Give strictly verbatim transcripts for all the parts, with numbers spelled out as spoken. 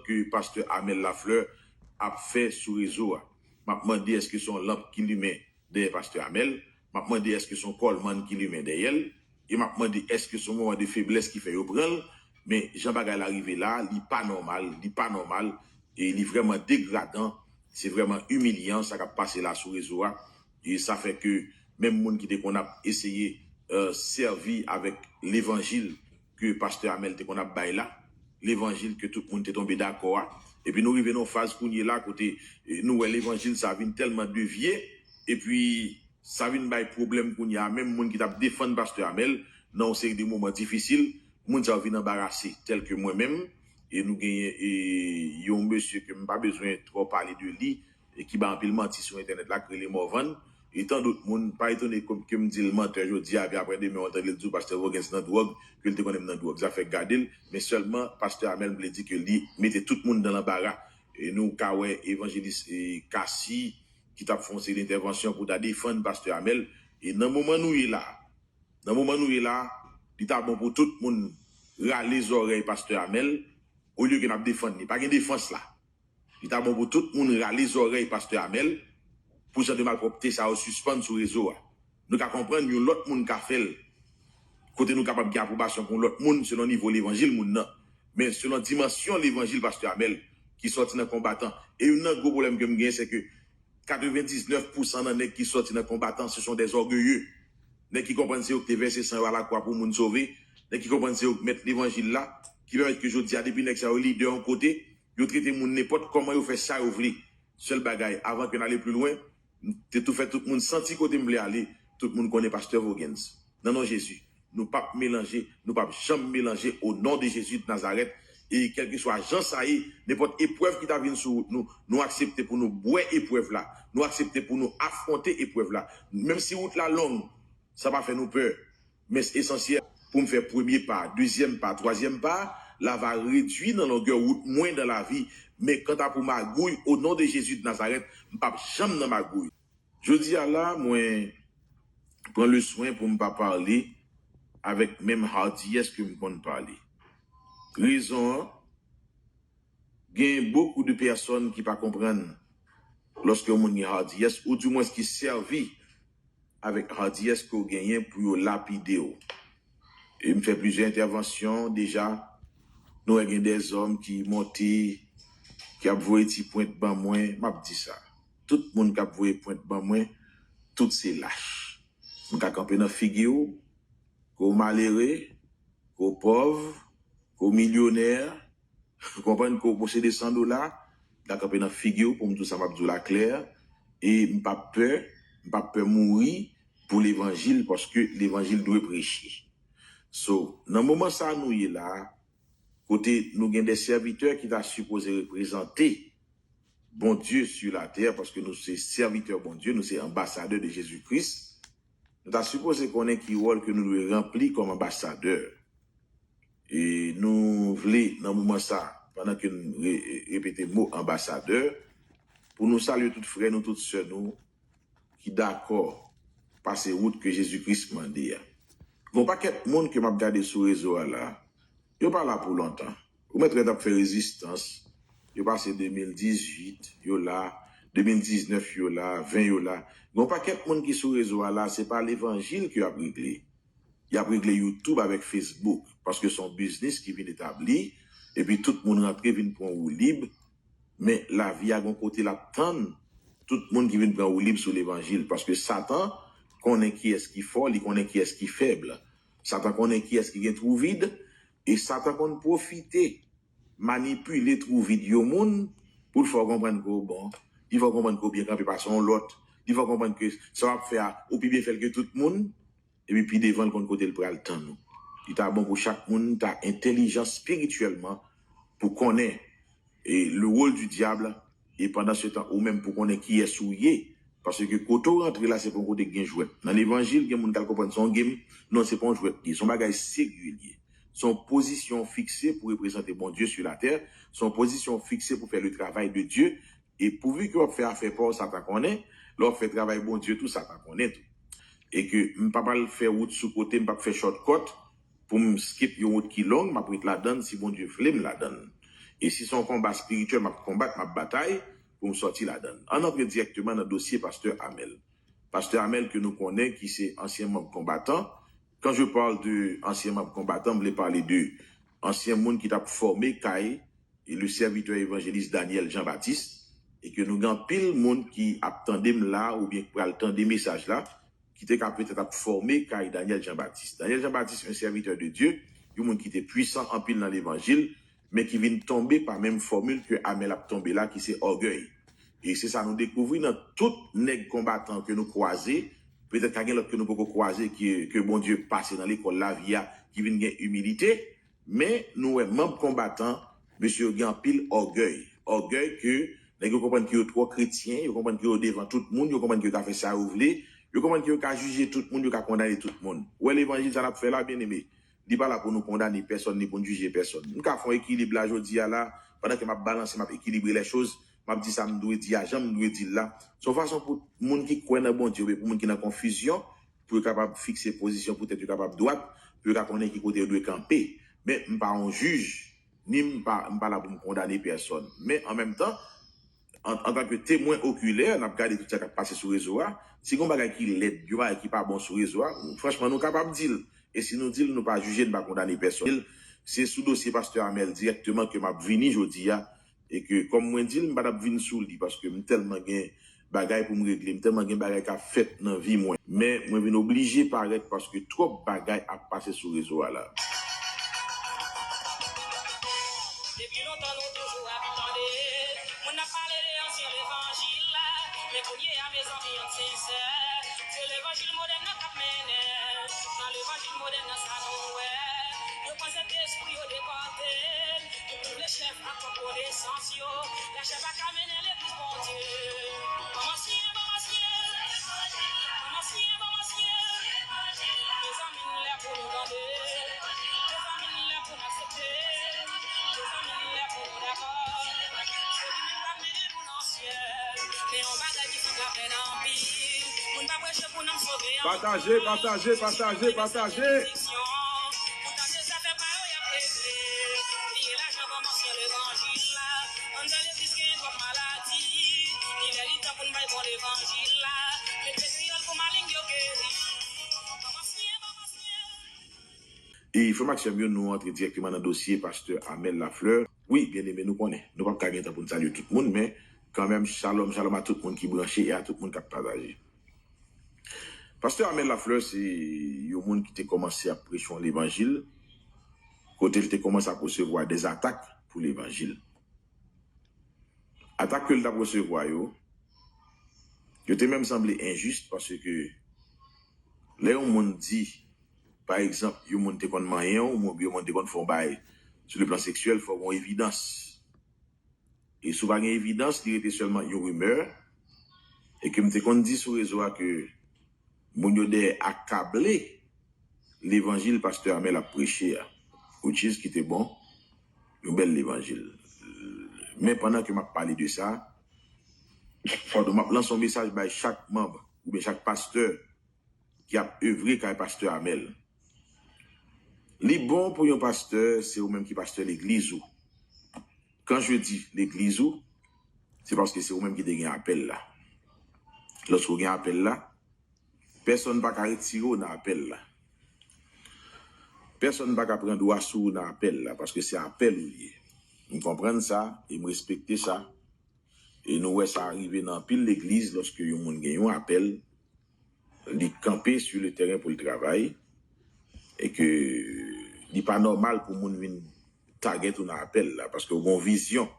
ke pastè Amel Lafleur ap fè sou rezo a. M ap mande èske se yon lanp ki limen dèyè pastè Amel. M ap mande èske se yon kòlmann ki limen dèyè l. E m ap mande èske se yon moman de feblès ki fè yo pran l. Men jan bagay la rive la, li pa nòmal, li pa nòmal, e li vrèman degradan, se vrèman imilyan sa k ap pase la sou rezo a. E sa fè ke menm moun ki te konn ap eseye, euh, sèvi avèk levanjil ke pastè Amel te konn ap bay la, levanjil ke tout moun te tonbe dakò a. Epi nou rive nan yon faz kounye la kote, eh, nou wè levanjil sa vin tèlman devye, epi sa vin bay pwoblèm kounye a. Menm moun ki t ap defann pastè Amel, nan yon seri de moman difisil, moun sa yo vin anbarase, tèlke mwen menm, e nou genyen, e, yon mesye ke m pa bezwen twò pale de li, e ki bay anpil manti sou entènèt la, k rele Morvan, e tan dòt moun, pa etone ke, ke m di l mantè jodi a, epi apre demen, w tande l di w pastè Voguens nan dwòg, ke l te konnen m nan dwòg. Zafè gade l, men sèlman pastè Amel, m vle di ke li mete tout moun nan lanbara. E nou ka wè evanjelis, e, Cassy, ki t ap fè yon seri entèvansyon pou ta defann pastè Amel. E nan moman nou ye la, nan moman nou ye la, li ta bon pou tout moun rale zòrèy pastè Amel, olye ke n ap defann li. Pa gen defans la. Li ta bon pou tout moun rale zòrèy pastè Amel pou jan de malpwòpte sa yo sispann sou rezo a. Nou ka konprann yon lòt moun ka fè l, kote nou kapab gen apwobasyon pou yon lòt moun selon nivo levanjil moun nan. Men selon dimansyon levanjil pastè Amel ki sòti nan konbatan. E youn nan gwo pwoblèm ke m genyen, se ke katrevendiznèf pousan nan nèg ki sòti nan konbatan, ce sont des orgueilleux. Nèg ki konprann se yo ki te vèse san yo alakwa pou moun sove, nèg ki konprann se yo k mèt levanjil la, ki pèmèt ke jodi a, depi nèg sa yo lidè yon kote, yo trete moun nenpòt kòman, yo fè sa yo vle. Sèl bagay, avan ke n ale pli lwen, m te tou fè tout moun santi kote m vle ale, tout moun konnen pastè Voguens. Nan non Jezi, nou p ap melanje, nou p ap janm melanje o non de Jezi de Nazarèt. E kèlkeswa jan sa ye, nenpòt eprèv ki ta vin sou wout nou, nou aksepte pou nou bwè eprèv la, nou aksepte pou nou afwonte eprèv la. Menm si wout la long, sa pa fè nou pè. Men esansyèl pou m fè premye pa, dezyèm pa, twazyèm pa, la va redwi nan longè wout mwen dan lavi. Men kanta pou magouy, o non de Jezi de Nazarèt, m p ap janm nan magouy. Jodi a la, mwen pran le swen pou m pa pale avèk menm hardiyès ke m konn pale. Rezon an, gen bokou de pèsòn ki pa konprann lòske yon moun gen hardiyès, oudimwens ki sèvi avèk hardiyès ke w genyen pou yo lapide w. E m fè plizyè entèvansyon deja. Nou wè gen dèzòm ki monte, ki ap voye ti pwent ban mwen. M ap di sa. Tout moun k ap voye pwent ban mwen, tout se lach. M ka kanpe nan figi w, ke w malere, ke w pòv, ke w milyonè, konprann ke w posede san dola, m ka kanpe nan figi w pou m di w sa m ap di w la klè, e m p ap pè, m p ap pè mouri pou levanjil, paske levanjil dwe preche. So, nan moman sa nou ye la, kote nou gen de sèvitè ki ta sipoze reprezante Bondye sou latè, paske nou se sèvitè Bondye, nou se anbasadè de Jezi Kris, nou ta sipoze konnen ki wòl ke nou dwe ranpli kòm anbasadè. E nou vle, nan moman sa, pandan ke n re-, repete mo anbasadè, pou nou salye tout frè nou, tout sè nou ki dakò pase wout ke Jezi Kris mande a. Gen yon pakèt moun ke m ap gade sou rezo a la, yo pa la pou lontan. Ou mèt wè t ap fè rezistans, yo pase de mil dizuit, yo la, de mil diznèf, yo la, ven, yo la. Gen yon pakèt moun ki sou rezo a la, se pa levanjil ke y ap regle. Y ap regle YouTube avèk Facebook, paske se yon biznis ki vin etabli, epi tout moun rantre vin pran woulib, men lavi a gon kote l ap tann tout moun ki vin pran woulib sou levanjil, paske Satan konnen kiyès ki fò, li konnen kiyès ki fèb. Satan konnen kiyès ki gen twou vid, e Satan konn pwofite manipile twou vid yon moun pou l fè w konprann ke w bon, li fè w konprann ke w byen kanpe pase yon lòt, li fè w konprann ke sa w ap fè a, ou pi byen fè l ke tout moun, epi pi devan l konn kote l pral tann ou. Li ta bon pou chak moun ta entèlijan espirityèlman pou konnen, e, le rôle du diable, e pandan se tan ou menm pou konnen kiyès ou ye. Paske kote w rantre la, se pa yon kote k gen jwèt. Nan levanjil, gen moun k al konprann se yon game, non, se pa yon jwèt li ye, se yon bagay serye li ye. Se yon pozisyon fikse pou reprezante Bondye sou latè, se yon pozisyon fikse pou fè le travay de Dye, e pouvi ke w ap fè afè pa w, Satan konnen, lè w ap fè travay Bondye tou, Satan konnen tou. E ke m pa pral fè wout sou kote, m p ap fè shortcut pou m skip yon wout ki long, m ap ret ladann si Bondye vle m ladann. E si se yon konba espirityèl m ap konbat, m ap batay pou m sòti ladan l. Ann antre dirèkteman nan dosye pastè Amèl. Pastè Amèl ke nou konnen ki se ansyen manm konbatan. Quand je parle de ansyen manm konbatan, m vle pale de ansyen moun ki t ap fòme kay e le serviteur évangéliste Daniel Jean Baptiste, e ke nou gen anpil moun ki ap tande m la oubyen ki pral tande mesaj la, ki te ka petèt ap fòme kay Daniel Jean Baptiste. Daniel Jean Baptiste, un serviteur de Dieu, yon moun ki te pwisan anpil nan levanjil, men ki vin tonbe pa menm fòmil ke Amèl ap tonbe la, ki se ògèy. E se sa nou dekouvri nan tout nèg konbatan ke nou kwaze, petèt ka gen lòt ke nou poko kwaze, ke, ke Bondye pase nan lekòl lavi a, ki vin gen imilite, men nou wè manm konbatan, mesye yo gen anpil ògèy. Ògèy ke nèg yo konprann ke yo twò kretyen, yo konprann ke yo devan tout moun, yo konprann ke yo ka fè sa yo vle, yo konprann ke yo ka jije tout moun, yo ka kondane tout moun. Ou wè levanjil sa n ap fè la, byeneme, li pa la pou nou kondane pèsòn, ni pou n jije pèsòn. M ka fè yon ekilib la jodi a la, pandan ke m ap balanse, m ap ekilibre les choses, m ap di sa m dwe di a, jan m dwe di l la. Se yon fason pou moun ki kwè nan Bondye, oubyen pou moun ki nan konfizyon, pou yo kapab fikse pozisyon pou tèt yo kapab dwat, pou yo ka konnen ki kote yo dwe kanpe. Men m pa yon jij, ni m pa, m pa la pou m kondane pèsòn. Men an menm tan, an, antanke temwen okilè, n ap gade tout sa k ap pase sou rezo a. Si gen yon bagay ki lèd, yon bagay ki pa bon sou rezo a, franchman, nou kapab di l. E si nou di l, nou pa jije, nou pa kondane pèsòn. Se sou dosye pastè Amèl dirèkteman ke m ap vini jodi a. E ke, kòm mwen di l, m pa t ap vin sou li, paske m tèlman gen bagay pou m regle, m tèlman gen bagay k ap fèt nan vi mwen. Men, mwen vin oblije parèt paske twòp bagay ap pase sou rezo a la. Depi lontan nou toujou ap tande moun ap pale de ansyen levanjil la, men kounye a, mezanmi, ann sensè, se levanjil modèn nan k ap mennen. Nan levanjil modèn nan, sa nou wè, yo pran Sentespri, yo depòte l. Ou kouvle chèf ak konesans yo. Lachè pa ka mennen legliz Bondye. Ban m ansyen, ban m ansyen. Ban m ansyen, ban m ansyen. Mezanmi, n lè pou nou tande. Mezanmi, n lè pou n aksepte. Mezanmi, n lè pou nou dakò. Se li menm k ap mennen nou nan syèl. Men yon bagay ki fè m lapenn anpil. Moun pa preche pou nanm sove anpil. Pataje, pataje, pataje, pataje. Pou tande zafè pa yo y ap regle. Bliye lajan, ban m ansyen levanjil la. Anndan legliz genyen twòp maladi. Li lè li tan pou n bay bon levanjil la. Mete kreyòl pou maleng yo geri. Ban m ansyen, ban m ansyen. E frè m ak sè m yo, nou antre dirèkteman nan dosye pastè Amèl Lafleur. Wi, byeneme, nou konnen, nou p ap ka gen tan pou n salye tout moun, men kanmenm, shalom, shalom a tout moun ki branche e a tout moun k ap pataje. Pastè Amèl Lafleur se yon moun ki te kòmanse ap preche yon levanjil, kote l te kòmanse ap resevwa de atak pou levanjil. Atak ke l t ap resevwa yo, yo te menm sanble enjis, paske lè yon moun di, pa egzanp, yon moun te konn manyen w, oubyen yon moun te konn fè yon bagay sou le plan seksyèl, fò w gen yon evidans. E si w pa gen evidans, li rete sèlman yon rimè, e ke m te konn di sou rezo a ke moun yo dèyè akable levanjil pastè Amèl ap preche a, which is ki te bon, yon bèl levanjil. Men pandan ke m ap pale de sa, pardon, m ap lanse yon mesaj bay chak manm oubyen chak pastè ki ap evre kay pastè Amèl. Li bon pou yon pastè, se ou menm ki pastè legliz ou. Quand je dis legliz ou, se paske se ou menm ki te gen apèl la. Lòske w gen apèl la, pèsonn pa ka retire w nan apèl la. Pèsonn pa ka pran dwa sou ou nan apèl la, paske se apèl ou li ye. M konprann sa, e m respekte sa. E nou wè sa rive nan anpil legliz, lòske yon moun gen yon apèl, li kanpe sou le tèren pou l travay, e ke li pa nòmal pou moun vin tagèt ou nan apèl la, paske w gen yon vizyon.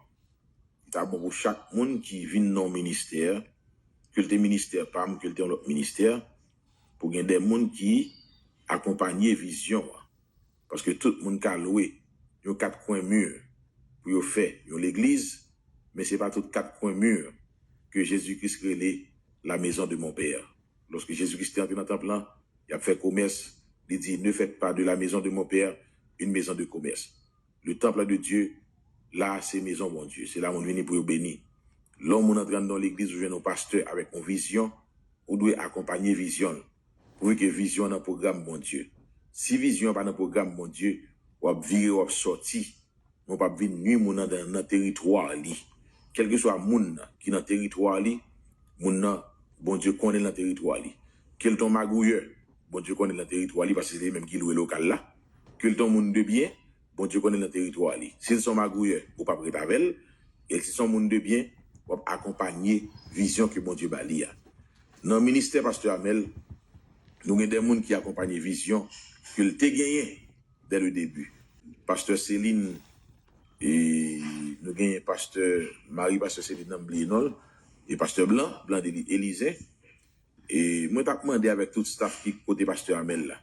Li ta bon pou chak moun ki vin nan yon ministè, ke l te ministè pa m, ke l te yon lòt ministè, pou gen de moun ki akonpanye vizyon an. Paske tout moun ka lwe yon kat kwen mi pou yo fè yon legliz, men se pa tout kat kwen mi ke Jezi Kris rele la maison de mon Père. Lòske Jezi Kris te antre nan tanp lan, y ap fè komès, li di, ne faites pas de la maison de mon Père une maison de commerce. Le temple de Dieu, la, se mezon Bondye. Se la moun vini pou yo beni. Lè yon moun antre anndan yon legliz, ou jwenn yon pastè avèk yon vizyon, ou dwe akonpanye vizyon l. Pouvi ke vizyon an nan pwogram Bondye. Si vizyon an pa nan pwogram Bondye, w ap vire, w ap sòti. men w p ap vin nwi moun nan nan, nan teritwa li. Kèlkeswa moun nan ki nan teritwa li, moun nan, Bondye konnen l nan teritwa li. Ke l t on magouyè, Bondye konnen l nan teritwa li, paske se li menm ki lwe lokal la. Ke l t on moun de byen, Bondye konnen l nan teritwa li. Si l s on magouyè, ou p ap ret avè l. E si l s on moun de byen, w ap akonpanye vizyon ke Bondye ba li a. Nan ministè Pastè Amèl, nou gen de moun ki akonpanye vizyon ke l te genyen dès le début. Pastè Céline, e nou gen pastè, mari pastè Céline nan, m bliye non l, e pastè Blan, Blan Deli-, Elizen. E mwen t ap mande avèk tout staff ki kote pastè Amèl la.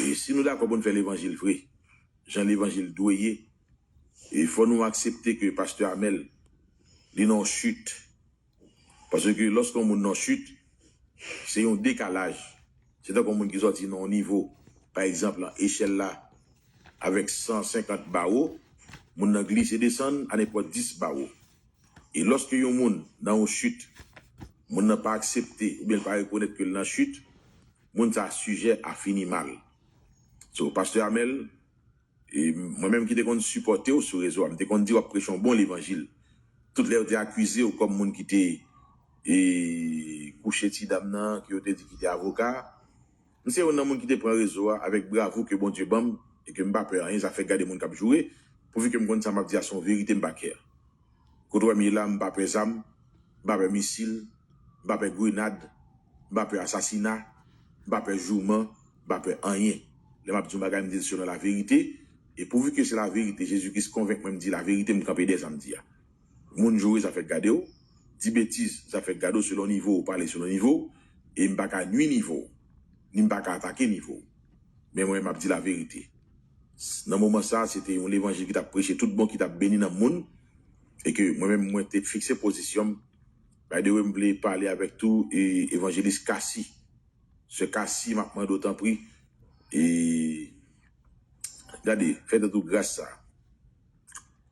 E si nou dakò pou n fè levanjil vre, jan levanjil dwe ye, e fò nou aksepte ke pastè Amèl, li nan yon chit. Paske lòske yon moun nan chit, se yon dekalaj. Se tankou yon moun ki sòti nan yon nivo, pa egzanp, lan echèl la, avèk san senkant bawo, moun nan glise desann a nenpòt dis bawo. E lòske yon moun nan yon chit, moun nan pa aksepte oubyen l pa rekonèt ke l nan chit, moun sa a sijè a fini mal. So, pastè Amèl, e mwen menm ki te konn sipòte w sou rezo a, m te konn di w ap preche yon bon levanjil. Tout lè yo te akize w kòm moun ki te, e, kouche ti dam nan, ke yo te di ki te avoka, m se youn nan moun ki te pran rezo a avèk bravou ke Bondye ban m, e ke m pa pè anyen, zafè gade moun k ap joure, pouvi ke m konn sa m ap di a se yon verite, m pa care. Kote w wè m ye la, m pa pè zam, m pa pè misil, m pa pè grenad, m pa pè asasina, m pa pè jouman, m pa pè anyen. Lè m ap di yon bagay, m di l selon laverite, e pouvi ke se laverite, Jezi Kris konvenk mwen m di laverite, m kanpe dèyè sa m di a. Moun joure, zafè gade w, di betiz, zafè gade w, selon nivo w, pale selon nivo w, e m pa ka nwi nivo w, ni m pa ka atake nivo w. Men mwen, m ap di laverite. Nan moman sa a, se te yon levanjil ki t ap preche tout bon, ki t ap beni nanm moun, e ke mwen menm, mwen te fikse pozisyon m. By the way, m vle pale avèk tou, e, evanjelis Kasi. Sè Kasi, m ap mande w tanpri, e, gade, fè tèt ou gras sa.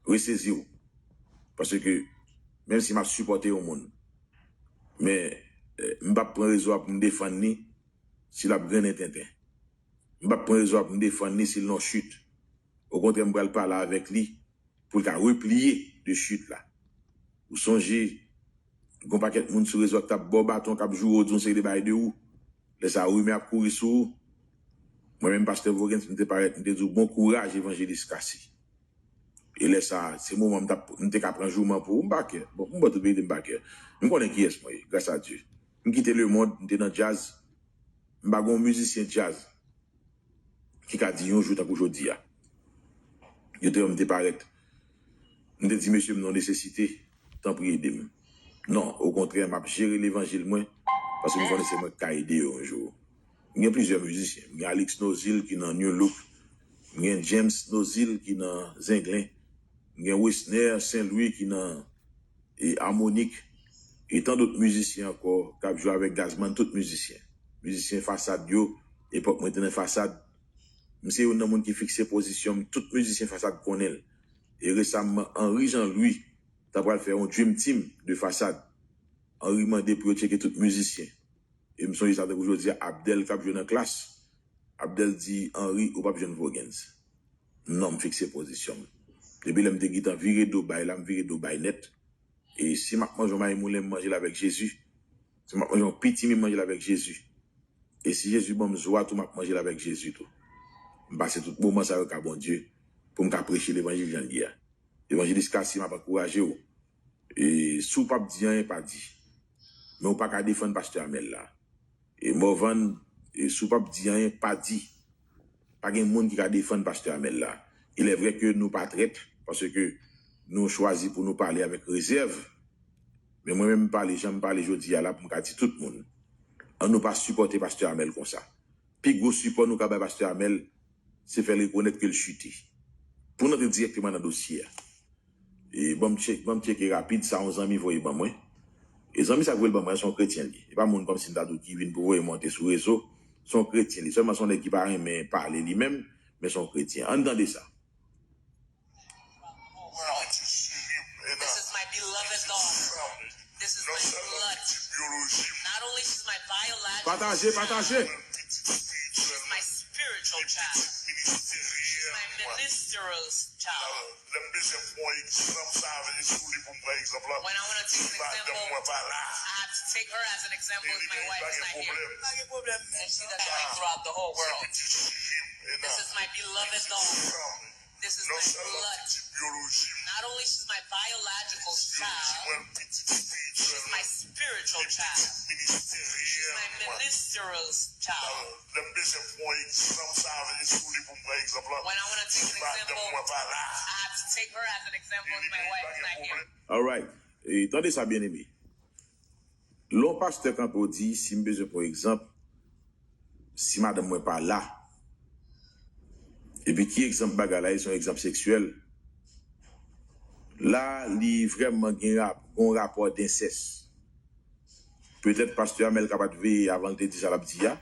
Resezi w. Paske, menm si m ap sipòte yon moun, men, e, m p ap pran rezo a pou m defann li si l ap grennen tenten. M p ap pran rezo a pou m defann li si l nan chit. Okontrè, m pral pale avèk li pou l ka repliye de chit la. Ou sonje, gon pakèt moun sou rezo a k t ap ba w baton, k ap joure w, di yon seri de bagay de ou. Lè sa a, rimè ap kouri sou ou. Mwen menm, pastè Voguens, m te parèt, m te di w, bon kouraj, evanjelis Kasi. E lè sa a, se moman m t ap, m te ka pran jouman pou ou, m pa care. Bon, pou m ba w tout verite, m pa care. M konnen kiyès mwen ye, gras a Dye. M kite lemonn, m te nan djaz. M pa gon mizisyen djaz ki ka di yon jou tankou jodi a. Yo te wè m te parèt. M te di, mesye, m nan nesesite, tanpri ede m. Non, okontrè, m ap jere levanjil mwen, paske m konnen se mwen k ka ede yo yon jou. M gen plizyè mizisyen. M gen Alix Nozil ki nan New Look. M gen James Nozil ki nan Zenglen. M gen Wesner Saint Louis ki nan e Harmonik, e tan dòt mizisyen ankò k ap jwe avèk Gazman, tout mizisyen. Mizisyen Fasad yo, epòk mwen te nan Fasad, m se youn nan moun ki fikse pozisyon m, tout mizisyen Fasad konnen l. E resamman, Henry Jean Louis ta pral fè yon Dream Team de Fasad. Henry mande pou yo tcheke tout mizisyen. E m sonje sa tankou jodi a, Abdel k ap jwe nan Klass. Abdel di Henry, ou p ap jwenn Voguens. Non, m fikse pozisyon m. Depi lè m te gentan vire do bay la, m vire do bay nèt. E si m ap manje yon mayi moulen, m manje l avèk Jezi. Si m ap manje yon pitimi, m manje l avèk Jezi. E si Jezi ban m zo a tou, m ap manje l avèk Jezi tou. M pase tout moman sa yo ka Bondye pou m ka preche levanjil jan l ye a. Evanjelis Kasi, m ap ankouraje w. E si w p ap di anyen, pa di. Men w pa ka defann pastè Amèl la. E Morvan, e si w p ap di anyen, pa di. Pa gen moun ki ka defann pastè Amèl la. Il est vrai que nou pa trèt, paske nou chwazi pou nou pale avèk rezèv. Men mwen menm, m pale jan m pale jodi a la pou m ka di tout moun, ann nou pa sipòte pastè Amèl konsa. Pi gwo sipò nou ka bay pastè Amèl, se fè l rekonèt ke l chite. Pou n antre dirèkteman nan dosye a. E ban m tchek, ban m tcheke rapid sa yon zanmi voye ban mwen. E zanmi sa k voye l ban mwen, se yon kretyen li ye. E pa moun kòmsi m ta di w ki vin pou voye monte sou rezo. Se yon kretyen li. Sèlman se yon nèg ki pa renmen pale li menm, men se yon kretyen. Ann tande sa. This is my beloved daughter. This is my blood. Not only she's my biological Pataje, pataje. She's my spiritual child. She's my ministerial child. When I want to take an example, I have to take her as an example if my wife is not here. And she doesn't like throughout the whole world. This is my beloved daughter. This is my blood. Not only she's my biological child, she's my spiritual child. She's my ministerial child. When I want to take an example, I have to take her as an example if my wife is not here. Alright. E, tande sa, byeneme. Lè yon pastè kanpe w di, si m bezwen pran egzanp, si madanm mwen pa la, epi ki egzanp bagay la ye, se yon egzanp seksyèl, la, li vrèman gen rap, gen yon rapò densès. Petèt pastè Amèl ka pa t veye avan l te di sa l ap di a,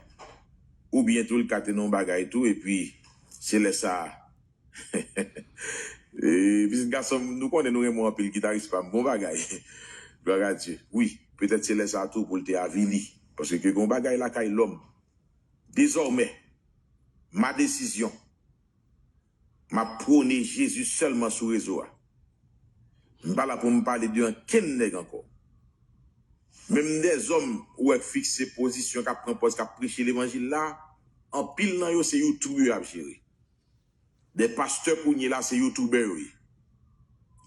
oubyen tou l ka te nan yon bagay tou, epi se lè sa a, E, pitit gason m, nou konnen nou renmen w anpil, gitaris pa m. Bon bagay. Gloire à Dieu. Wi, petèt se lè sa a tou pou l te avili. Paske gen yon bagay lakay lòm. Dezòmè, ma desizyon, m ap pwone Jezi sèlman sou rezo a. M pa la pou m pale de ankenn nèg ankò. Menm dèzòm ou wè k fikse pozisyon, k ap pran pòz, k ap preche levanjil la, anpil nan yo se YouTube yo y ap jere. De pastè kounye la se youtubè yo ye.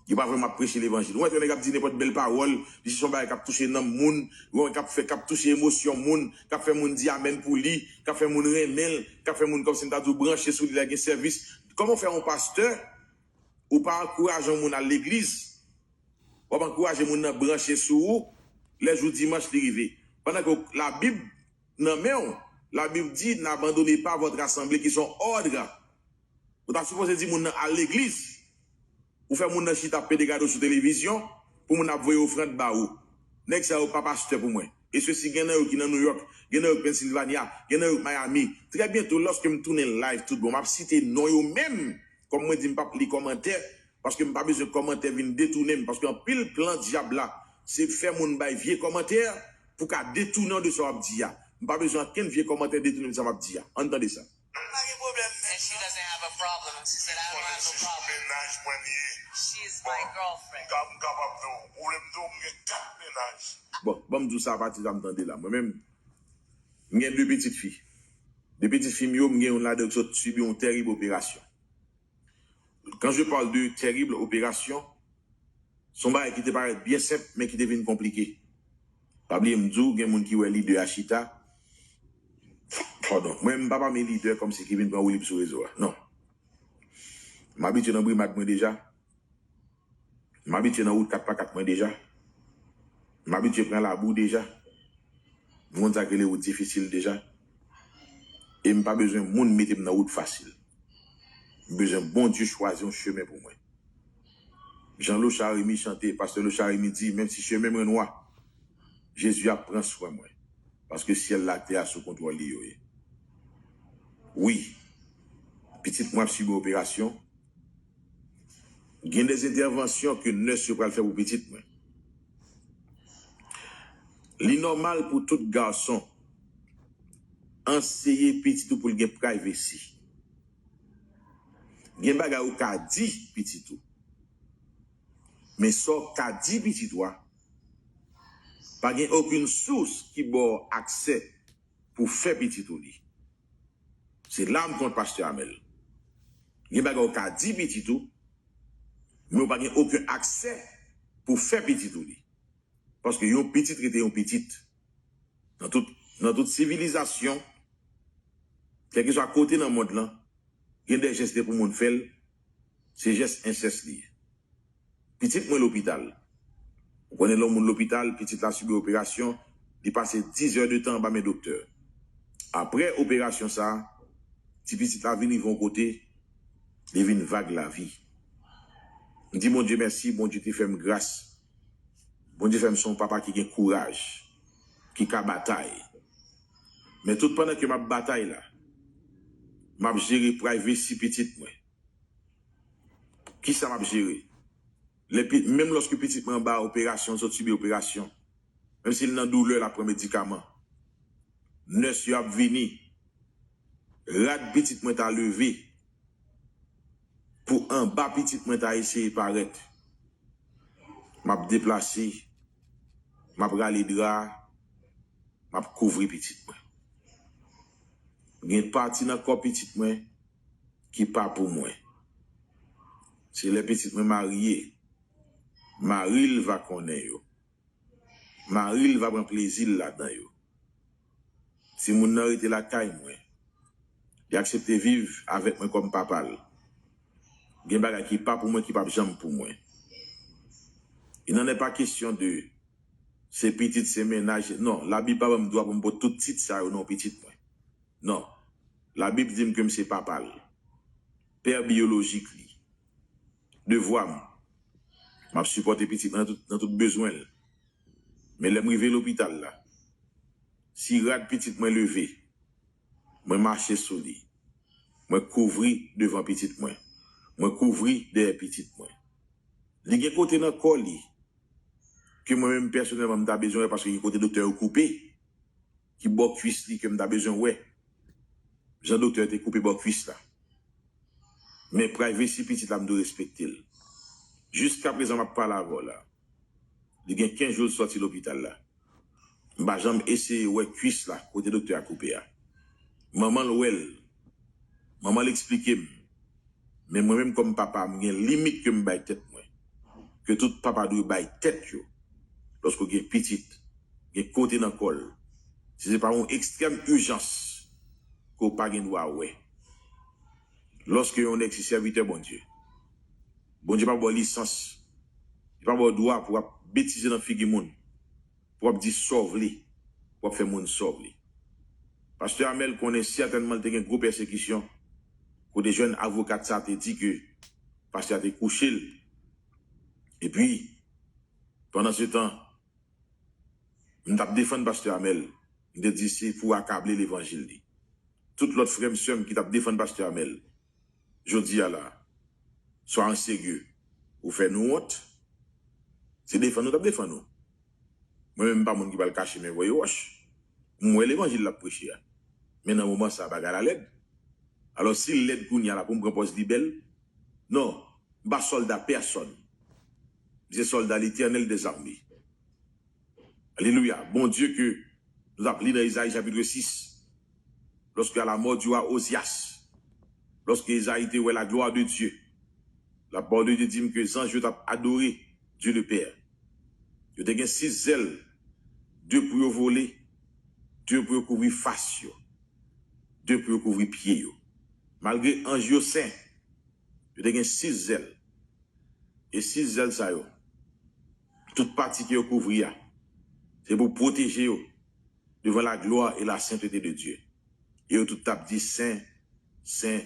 Yo pa vrèman ap preche levanjil. Ou wè nèg ap di nenpòt bèl pawòl, li se yon bagay k ap touche nanm moun, ou wè k ap fè, k ap touche emosyon moun, k ap fè moun di amèn pou li, k ap fè moun renmen l, k ap fè moun kòmsi m ta di w branche sou li lè gen sèvis. Kòman w fè yon pastè, ou pa ankouraje yon moun al legliz, w ap ankouraje moun nan branche sou ou lè jou dimanch li rive. Pandan ke Labib nan men w, Labib di, n'abandonnez pas votre assemblée, ki se yon òd. Ou ta sipoze di moun nan al legliz. Ou fè moun nan chita ap pede gade w sou televizyon pou moun ap voye ofrann ba ou. Nèg sa yo pa pastè pou mwen. E sesi gen nan yo ki nan New York, gen nan yo k Pennsylvania, gen nan yo k Miami. Trè byento, lòske m tounen live tout bon, m ap site non yo menm. Kòm mwen di, m p ap li kòmantè, paske m pa bezwen kòmantè vin detounen m, paske anpil plan dyab la, se fè moun bay vye kòmantè pou ka detounen w de sa w ap di a. M pa bezwen ankenn vye kòmantè detounen m sa m ap di a. Ann tande sa. Pa gen pwoblèm, men. And she doesn't have a problem. She said, "I don't have a problem." She's my girlfriend. M ka, m kapab di w, ou vle m di w, m gen kat mennaj. Bon, ban m di w sa apati sa m tande la. Mwen menm, m gen de pitit fi. De pitit fi m yo, m gen youn ladan yo ki sot sibi yon tèrib operasyon. Quand je parle de terrible opération, se yon bagay ki te parèt byen senp, men ki te vin konplike. Pa bliye m di w, gen moun ki wè lidè a chita. Padon, mwen, m pa pami lidè kòmsi ki vin pran woulib sou rezo a. Non. M abitye nan brimad mwen deja. M abitye nan wout kat pa kat mwen deja. M abitye pran labou deja. M konn sa k rele wout difisil deja. E m pa bezwen moun mete m nan wout fasil. M bezwen Bondye chwazi yon chemen pou mwen. Jan Lochard Remy chante, pastè Lochard Remy di, menm si chemen mwen nwa, Jezi ap pran swen mwen. Paske syèl la, tè a sou kontwòl li yo ye. Wi, pitit mwen ap sibi operasyon. Gen de entèvansyon ke nès yo pral fè pou pitit mwen. Li nòmal pou tout gason anseye pitit ou pou l gen privacy. Gen bagay ou ka di pitit ou. Men sa w ka di pitit ou a, pa gen okenn sous ki ba w aksè pou fè pitit ou li. Se la m kont pastè Amèl. Gen bagay ou ka di pitit ou, men ou pa gen okenn aksè pou fè pitit ou li. Paske yon pitit rete yon pitit. Nan tout, nan tout sivilizasyon, kèlkeswa kote nan mond lan, gen de jès lè pou moun fè l, se jès ensès li ye. Pitit mwen lopital. Ou konnen lè yon moun lopital, pitit la sibi operasyon, li pase diz è de tan anba men doktè. Apre operasyon sa a, ti pitit la vin rive yon kote, li vin vag lavi. M di Bondye mèsi, Bondye te fè m gras. Bondye fè m se yon papa ki gen kouraj, ki ka batay. Men tout pandan ke m ap batay la, m ap jere privacy pitit mwen. Kisa m ap jere? Lè pi-, menm lòske pitit mwen anba operasyon, sot sibi operasyon, menm si l nan doulè, l ap pran medikaman. Nès yo ap vini. Rad pitit mwen ta leve pou anba pitit mwen ta eseye parèt. M M ap deplase, m ap rale dra, m ap kouvri pitit mwen. Gen pati nan kò pitit mwen ki pa pou mwen. Se lè pitit mwen marye, mari l va konnen yo. Mari l va pran plezi l ladan yo. Timoun nan rete lakay mwen. Li aksepte viv avèk mwen kòm papa l. Gen bagay ki pa pou mwen ki p ap janm pou mwen. Il n'en est pas question de se pitit, se mennaj. Non, Labib pa ban m dwa pou m pote tout tit sa yo non pitit mwen. Non. Labib di m ke m se papa l, pè biyolojik li. Devwa m, m ap sipòte pitit mwen nan tout, nan tout bezwen l. Men lè m rive lopital la, si rad pitit mwen leve, mwen mache sou li. Mwen kouvri devan pitit mwen. Mwen kouvri dèyè pitit mwen. Li gen kote nan kò li ke mwen menm pèsonèlman m ta bezwen wè paske gen kote doktè yo koupe, ki bò kwis li ke m ta bezwen wè. Jan doktè te koupe bò kwis la. Men privacy pitit la m dwe respekte l. Jiskaprezan m ap pale avè w la. Li gen kenz jou l sòti lopital la. M pa janm eseye wè kwis la kote doktè a koupe a. Manman l wè l. Manman l eksplike m. Men mwen menm kòm papa, m gen limit ke m bay tèt mwen. Ke tout papa dwe bay tèt yo. Lòske w gen pitit, gen kote nan kò l. Si se pa yon ekstrèm ijans ke w pa gen dwa wè. Lòske yon nèg se sèvitè Bondye, Bondye pa ba w lisans, li pa ba w dwa pou w ap betize nan figi moun, pou w ap di sa w vle, pou w ap fè moun sa w vle. Pastè Amèl konnen sètènman li te gen gwo pèsekisyon, kote jèn avokat sa te di ke pastè a te kouche l. Epi, pandan se tan, m t ap defann pastè Amèl, m te di se pou akable levanjil li. Tout lòt frè m, sè m ki t ap defann pastè Amèl, jodi a la, swa an serye, ou fè nou wont, se defann nou t ap defann ou. Mwen menm, m pa moun ki pral kache men voye wòch. M wè levanjil l ap preche a. Men nan moman sa a, bagay la lèd. Alò, si l lèd kounye a la pou m pran pòz li bèl, non, m pa sòlda pèsonn. M se sòlda Letènèl dèzame. Alelouya. Bondye ke nou t ap li nan Ezayi chapit sis, lorsque à la mort du roi Ozias, lorsque Ezayi te wè la gloire de Dieu, la parole de Dieu di m ke zanj yo t ap adore Dieu le Père. Yo te gen sis zèl, de pou yo vole, de pou yo kouvri fas yo, de pou yo kouvri pye yo. Malgre anj yo sen, yo te gen sis zèl. E sis zèl sa yo, tout pati ke yo kouvri a, se pou pwoteje yo devan la gloire et la sainteté de Dieu. E yo tout t ap di, sen, sen,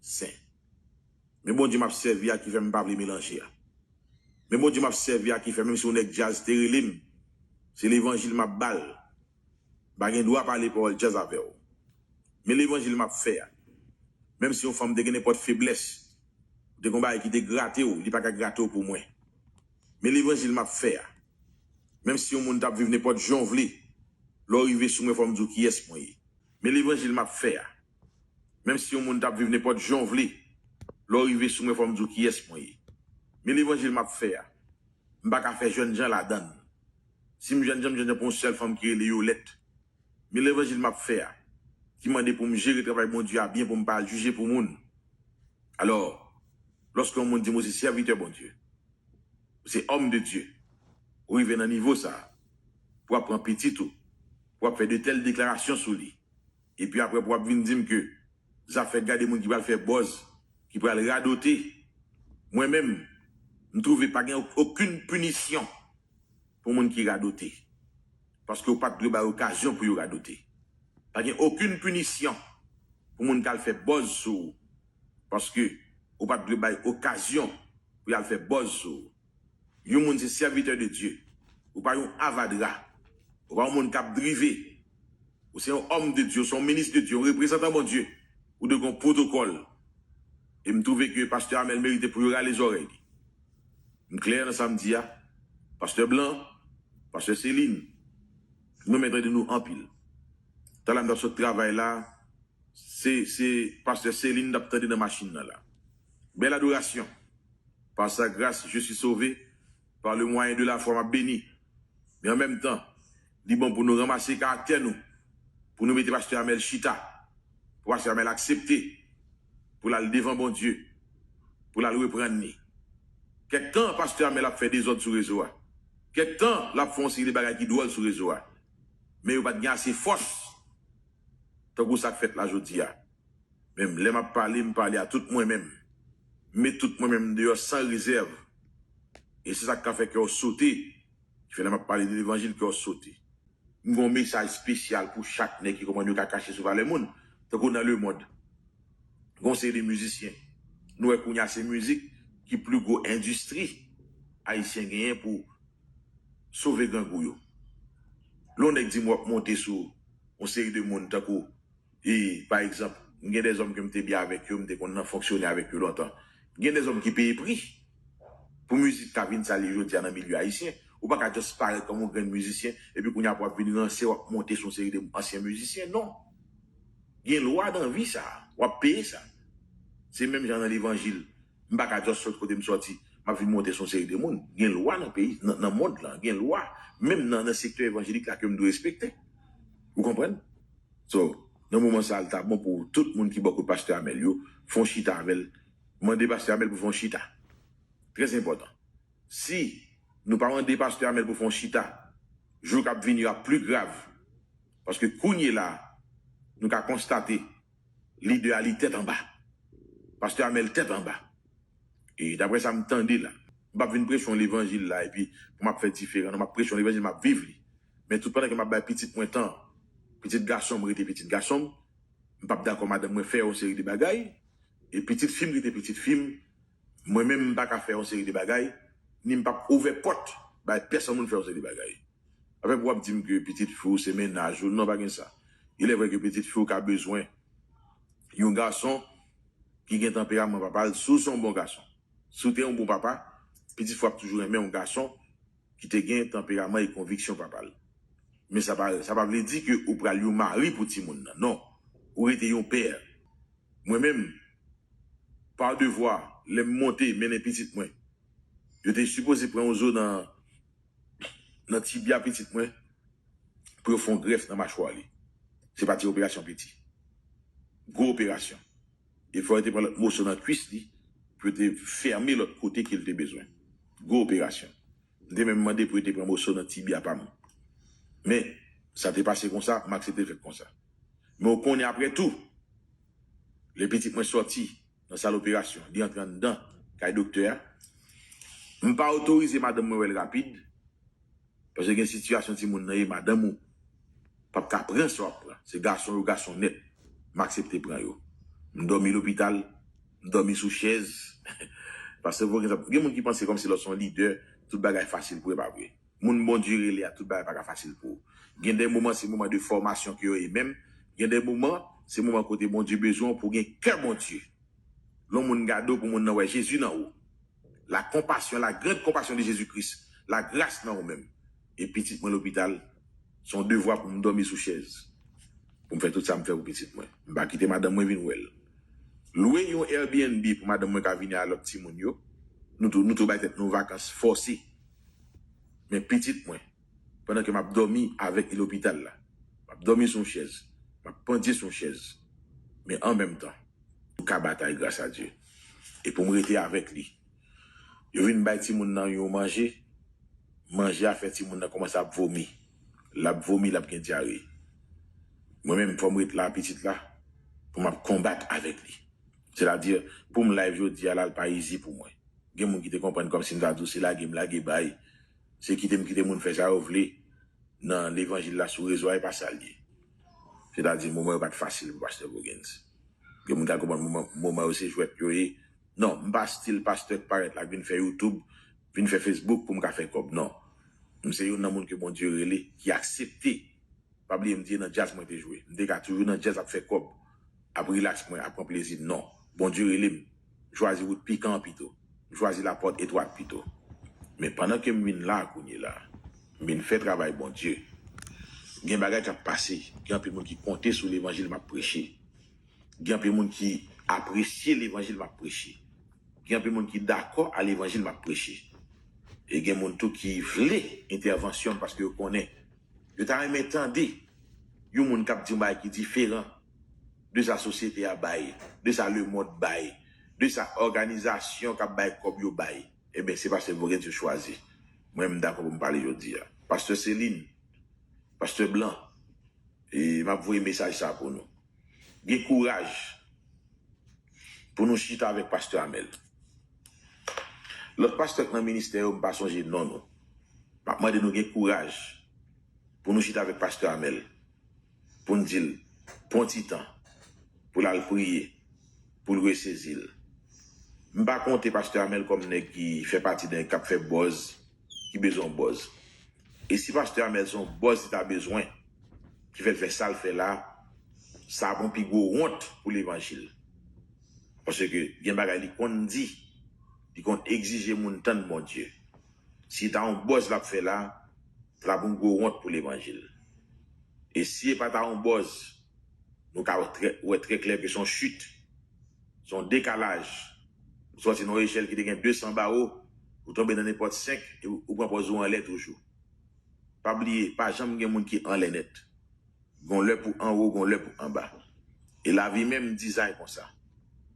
sen. Men Bondye m ap sèvi a ki fè m pa vle melanje a. Men Bondye m ap sèvi a ki fè, menm si yon nèg djaz te rele m, se levanjil m ap ba l. M pa gen dwa pale pawòl djaz avè w. Men levanjil m ap fè a. Menm si yon fanm te gen nenpòt feblès, ou te gen yon bagay ki te grate w, li pa ka grate w pou mwen. Men levanjil m ap fè a. Menm si yon moun t ap viv nenpòt jan w vle, lè w rive sou mwen, fò m di w kiyès mwen ye. Men levanjil m ap fè a. Menm si yon moun t ap viv nenpòt jan w vle, lè w rive sou mwen, fò m di w kiyès mwen ye. Men levanjil m ap fè a. M pa ka fè jènjan ladan l. Si m jènjan, m jènjan pou yon sèl fanm ki rele Yolèt. Men levanjil m ap fè a, ki mande pou m jere travay Bondye a byen, pou m pa al jije pou moun. Alò, lòske yon moun di m ou se sèvitè Bondye, ou se òm de Dye, ou rive nan nivo sa a, pou w ap pran pitit ou, pou w ap fè de tèl deklarasyon sou li, epi apre pou w ap vin di m ke zafè gade moun ki pral fè buzz, ki pral radote, mwen menm, m twouve pa gen okenn pinisyon pou moun ki radote. Paske ou pa t dwe bay okazyon pou yo radote. Pa gen okenn pinisyon pou moun k al fè buzz sou ou. Paske ou pa t dwe bay okazyon pou y al fè buzz sou ou. Yon moun se sèvitè de Dye. Ou pa yon avadra. Ou pa yon moun k ap drive. Ou se yon òm de Dye, ou se yon minis de Dye, yon reprezantan Bondye. Ou dwe gen yon pwotokòl. E m twouve ke pastè Amèl merite pou yo rale zòrèy li. M klè nan sa m di a. Pastè Blan, pastè Selin, m renmen tande nou anpil. Talè m t ap sot travay la, se, se pastè Selin m t ap tande nan machin nan la. Bèl adorasyon. Par sa grâce, je suis sauvé. Par le moyen de la foi, m ap beni. Men an menm tan, li bon pou nou ranmase karaktè nou, pou nou mete pastè Amèl chita, pou pastè Amèl aksepte, pou l al devan Bondye, pou l al reprann li. Kèk tan, pastè Amèl ap fè dezòd sou rezo a. Kèk tan, l ap fè yon seri de bagay ki dwòl sou rezo a. Men yo pa t gen ase fòs, tankou sa k fèt la jodi a. Men lè m ap pale, m pale a tout mwen menm. M met tout mwen menm deyò san rezèv. E se sa k ka fè kè w sote. Ki fè lè m ap pale de levanjil, kè w sote. M gen yon mesaj espesyal pou chak nèg ki konprann yo ka kache sou valè moun, tankou nan lemonn. Gen yon seri de mizisyen. Nou wè kounye a se mizik ki pli gwo endistri ayisyen genyen pou sove grangou yo. Lè yon nèg di m w ap monte sou yon seri de moun tankou, e, pa egzanp, m gen dèzòm ke m te byen avèk yo, m te konn nan fonksyone avèk yo lontan. M gen dèzòm ki peye pri pou mizik ka vin sa l ye jodi a nan milye ayisyen. Ou pa ka just parèt kòm yon grenn mizisyen, epi kounye a pou w ap vin ranse, w ap monte sou yon seri de ansyen mizisyen. Non. Gen lwa nan vi sa. W ap peye sa. Se menm jan nan levanjil. M pa ka just sot kote m sòti, m ap vin monte sou yon seri de moun. Gen lwa nan peyi, nan, nan mond lan. Gen lwa, menm nan, nan sektè evanjelik la ke m dwe respekte. Ou konprann? So, nan moman sa a, l ta bon pou tout moun ki bò kot pastè Amèl yo, fè yon chita avè l. Mande pastè Amèl pou fè yon chita. Trè enpòtan. Si nou pa mande pastè Amèl pou fè yon chita, jou k ap vini yo ap pli grav. Paske kounye la, nou ka konstate, lidè a li tèt anba. Pastè Amèl tèt anba. E daprè sa m tande la, m p ap vin preche yon levanjil la, epi pou m ap fè diferan. Non, m ap preche yon levanjil, m ap viv li. Men tout pandan ke m ap bay pitit mwen tan, pitit gason m rete pitit gason m, m p ap dakò madanm mwen fè yon seri de bagay, e pitit fi m rete pitit fi m, mwen menm m pa ka fè yon seri de bagay, ni m p ap ouvè pòt bay pèsonn moun fè yon seri de bagay. Apre pou w ap di m ke pitit fi w se mennaj ou, non, pa gen sa. Il est vrai ke pitit fi w ka bezwen yon gason ki gen tanperaman papa l, si w se yon bon gason. Si w te yon bon papa, pitit fi w ap toujou renmen yon gason ki te gen tanperaman e konviksyon papa l. Men sa pa, sa pa vle di ke ou pral yon mari pou timoun nan. Non. Ou rete yon pè. Mwen menm, pa devwa, lè m monte mennen pitit mwen, yo te sipoze pran yon zo nan, nan tibya pitit mwen pou yo fè yon grèf nan machwa li. Se pa ti operasyon piti. Gwo operasyon. E fò yo te pran lòt moso nan kwis li pou yo te fèmen lòt kote ke l te bezwen. Gwo operasyon. M te menm mande pou yo te pran moso nan tibya pa m. Men, sa te pase konsa, m aksepte l fèt konsa. Men w konnen apre tou, lè pitit mwen sòti nan sal operasyon, li antre anndan kay doktè a, m pa otorize madanm mwen wè l rapid, paske gen sitiyasyon timoun nan ye, madanm ou p ap ka pran sa w ap pran. Se gason yo, gason nèt. M aksepte pran yo. M dòmi lopital, m dòmi sou chèz. Paske gen, gen moun ki panse kòmsi lè w se yon lidè, tout bagay fasil pou yo, pa vre. Moun Bondye rele a, tout bagay pa ka fasil pou ou. Gen de moman, se moman de fòmasyon ke yo ye menm. Gen de moman, se moman kote Bondye bezwen w pou w gen kè Bondye. Lè yon moun gade w, pou moun nan wè Jezi nan ou. La compassion, la grande compassion de Jésus-Christ, la gras nan ou menm. E pitit mwen lopital, se yon devwa pou m dòmi sou chèz. Pou m fè tout sa m fè pou pitit mwen. M pa kite madanm mwen vin wè l. Lwe yon Airbnb pou madanm mwen ka vini a lòt timoun yo. Nou tou, nou tou bay tèt nou vakans fòse. Men pitit mwen, pandan ke m ap dòmi avèk li lopital la, m ap dòmi sou yon chèz, m ap pandye sou yon chèz. Men an menm tan, nou ka batay gras a Dye. E pou m rete avèk li. Yo vin bay timoun nan yon manje, manje a fè timoun nan kòmanse ap vomi. L ap vomi, l ap gen dyare. Mwen menm, fò m ret la, pitit la, pou m ap konbat avèk li. Sètadi, pou m live jodi a la, l pa izi pou mwen. Gen moun ki te konprann kòmsi m ta di w se lage m lage bay, se kite m kite moun fè sa yo vle nan levanjil la sou rezo a, e pa sa l ye. Sètadi, moman yo pa t fasil pou pastè Voguens. Gen moun ka konprann moman, moman yo se jwèt yo ye. Non, m pa stil pastè k parèt la, k vin fè YouTube, vin fè Facebook pou m ka fè kòb. Non. M se youn nan moun ke Bondye rele, ki aksepte. Pa bliye, m di e nan djaz mwen te jwe. M te ka toujou nan djaz ap fè kòb, ap rilaks mwen, ap pran plezi. Non. Bondye rele m. M chwazi wout pikan an pito. M chwazi lapòt etwat pito. Men pandan ke m vin la kounye la, m vin fè travay Bondye, gen bagay k ap pase. Gen anpil moun ki konte sou levanjil m ap preche. Gen anpil moun ki apresye levanjil m ap preche. Gen anpil moun ki dakò a levanjil m ap preche. E gen moun tou ki vle entèvansyon m paske yo konnen. Yo ta renmen tande yon moun k ap di yon bagay ki diferan de sa sosyete a bay, de sa lemonn bay, de sa òganizasyon k ap bay kòb yo bay. Ebyen, se pastè Voguens yo chwazi. Mwen, m dakò pou m pale jodi a. Pastè Celine, pastè Blanc, e m ap voye mesaj sa pou nou. Gen kouraj pou nou chita avèk pastè Amèl. Lòt pastè k nan ministè yo, m pa sonje non nou. M ap mande nou gen kouraj pou nou chita avèk pastè Amèl, pou n di l, pran ti tan pou l al priye, pou l resezi l. M pa konte pastè Amèl kòm nèg ki fè pati de nèg k ap fè buzz, ki bezwen buzz. E si pastè Amèl se yon buzz li ta bezwen, ki fè l fè sa l fè la, sa ap yon pi gwo wont pou levanjil. Paske gen bagay li konn di, li konn egzije moun tann Bondye. Si ta yon buzz l ap fè la, sa ap yon gwo wont pou levanjil. E si e pa ta yon buzz, nou ka wè trè, wè trè klè ke se yon chit, se yon dekalaj. Ou sòti nan yon echèl ki te gen de san bawo, ou tonbe nan nenpòt senk, e ou, ou pran pòz ou anlè toujou. Pa bliye, pa janm gen moun ki anlè nèt. Gon lè pou anwo, gon lè pou anba. E lavi menm dizay konsa.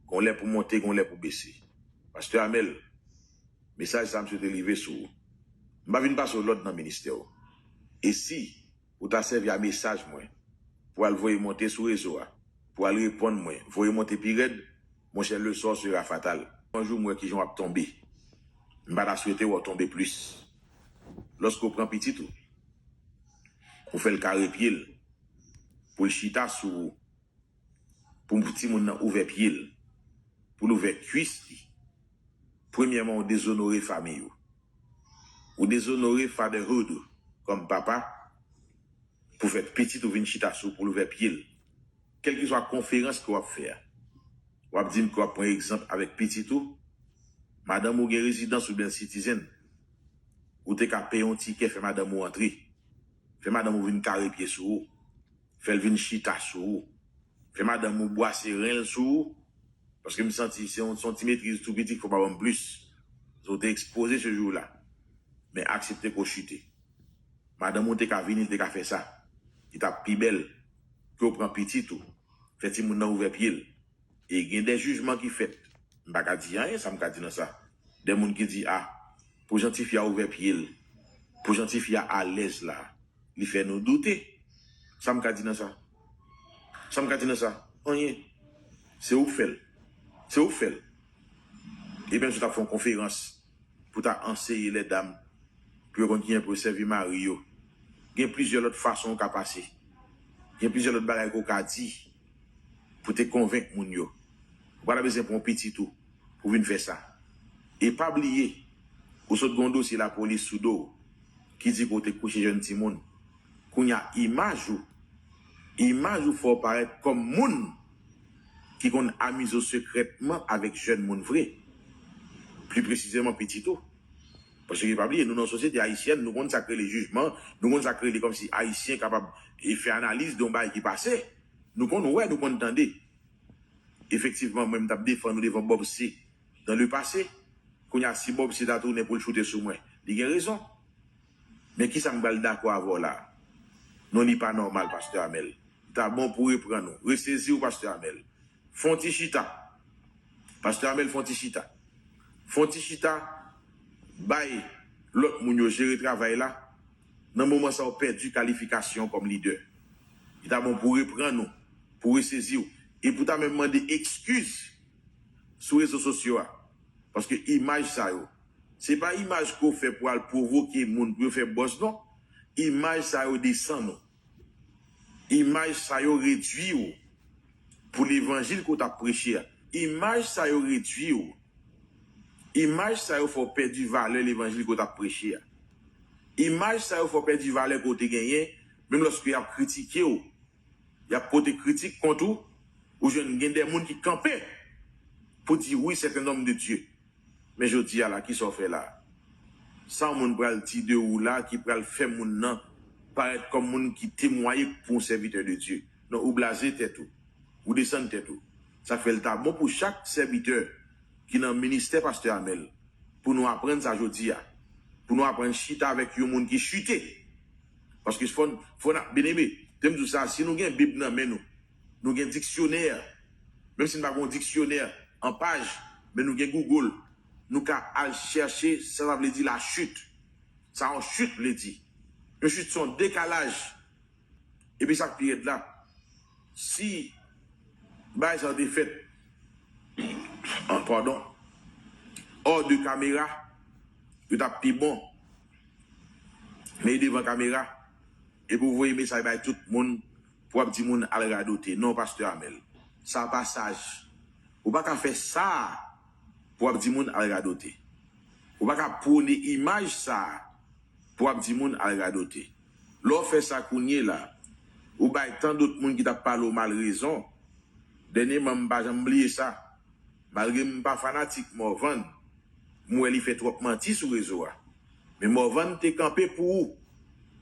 Gon lè pou monte, gon lè pou bese. Pastè Amèl, mesaj sa m swete rive sou ou. M pa vin pase w lòd nan ministè w. E si ou ta sèvi a mesaj mwen pou al voye monte sou rezo a, pou al reponn mwen, voye monte pi rèd, monchè, le sort sera fatal. Yon jou m wè kijan w ap tonbe. M pa ta swete wè w tonbe plis. Lòske w pran pitit ou, ou fè l kare pye l, pou l chita sou ou, pou timoun nan ouvè pye l, pou l ouvè kwis li. Premyèman, ou dezonore fanmi ou. Ou dezonore fatherhood ou kòm papa pou fè pitit ou vin chita sou ou pou l ouvè pye l. Kèlkeswa konferans ke w ap fè a, w ap di m ke w ap pran egzanp avèk pitit ou, madanm ou gen rezidans oubyen l citizen, ou te ka peye yon tikè fè madanm ou antre, fè madanm ou vin kare pye sou ou, fè l vin chita sou ou, fè madanm ou bwase ren l sou ou, paske m santi se yon, se yon ti metriz tou piti k fè w pa ban m plis. Ou te ekspoze se jou la, men aksepte ke w chite. Madanm ou te ka vini, li te ka fè sa. Li t ap pi bèl ke w pran pitit ou, fè timoun nan ouvè pye l. E gen de jijman ki fèt. M pa ka di anyen, sa m ka di nan sa. De moun ki di, a, pou jan tifi a ouvè pye l, pou jan tifi a alèz la, li fè nou doute. Sa m ka di nan sa? Sa m ka di nan sa? Anyen. Se ou k fè l. Se ou k fè l. Ebyen, si w t ap fè yon konferans pou ta anseye lèdam, pou yo konn kijan pou yo sèvi mari yo. Gen plizyè lòt fason ou ka pase. Gen plizyè lòt bagay ke w ka di pou te konvenk moun yo. Ou pa ta bezwen pran pitit ou pou vin fè sa. E pa bliye, ou sot gen yon dosye lapolis sou do w ki di ke w te kouche jèn timoun. Kounye a, imaj ou, imaj ou fè w parèt kòm moun ki konn amize w sekrètman avèk jèn moun vre. Pli presizeman, pitit ou. Paske pa bliye, nou nan sosyete ayisyèn, nou konn sa k rele jijman, nou konn sa k rele kòmsi Ayisyen kapab e fè analiz de yon bagay ki pase. Nou konn wè, nou konn tande. Efektivman, mwen, m t ap defann ou devan Bob C. Dans le passé, kounye a, si Bob C ta tounen pou l choute sou mwen, li gen rezon. Men kisa m pral dakò avè w la? Non, li pa nòmal, pastè Amèl. Li ta bon pou reprann ou. Resezi w, pastè Amèl. Fè yon ti chita. Pastè Amèl, fè yon ti chita. Fè yon ti chita, bay lòt moun yo jere travay la. Nan moman sa, w pèdi kalifikasyon w kòm lidè. Li ta bon pou reprann ou, pou resezi w, e pou ta menm mande ekskiz sou rezo sosyo a. Paske imaj sa yo, se pa imaj ke w fè pou al pwovoke moun pou yo fè buzz, non. Imaj sa yo desann ou. Imaj sa yo redwi w pou levanjil ke w t ap preche a. Imaj sa yo redwi w. Imaj sa yo fè w pèdi valè levanjil ke w t ap preche a. Imaj sa yo fè w pèdi valè ke w te genyen, menm lòske y ap kritike w, y ap pote kritik kont ou, ou jwenn gen de moun ki kanpe pou di, wi, c'est un homme de Dieu. Men jodi a la, kisa w fè la? Sa yon moun pral di de ou la ki pral fè moun nan parèt kòm moun ki temwaye pou yon sèvitè de Dye? Non, ou blaze tèt ou. Ou desann tèt ou. Sa k fè l ta bon pou chak sèvitè ki nan ministè pastè Amèl, pou nou aprann sa jodi a. pou nou aprann chita avèk yon moun ki chite. Paske fò n, fò n ap, byeneme, te m di w sa, si nou gen Bib nan men nou, nou gen diksyonè, menm si n pa gen yon diksyonè an paj, men nou gen Google, nou ka al chèche sa sa vle di la chute. Sa yon chute vle di. Yon chute se yon dekalaj. Epi sa k pi rèd la, si bagay sa yo te fèt, ah, padon, hors de caméra, yo t ap pi bon. Men devan kamera, epi w voye mesaj bay tout moun pou w ap di moun al radote. Non, pastè Amèl, sa pa saj. Ou pa ka fè sa pou w ap di moun al radote. Ou pa ka pwone imaj sa pou w ap di moun al radote. Lè w fè sa kounye la, ou bay tan dòt moun ki t ap pale w mal rezon. Dènyèman, m pa janm bliye sa. Malgre m pa fanatik Morvan, m wè li fè twòp manti sou rezo a. Men Morvan te kanpe pou ou.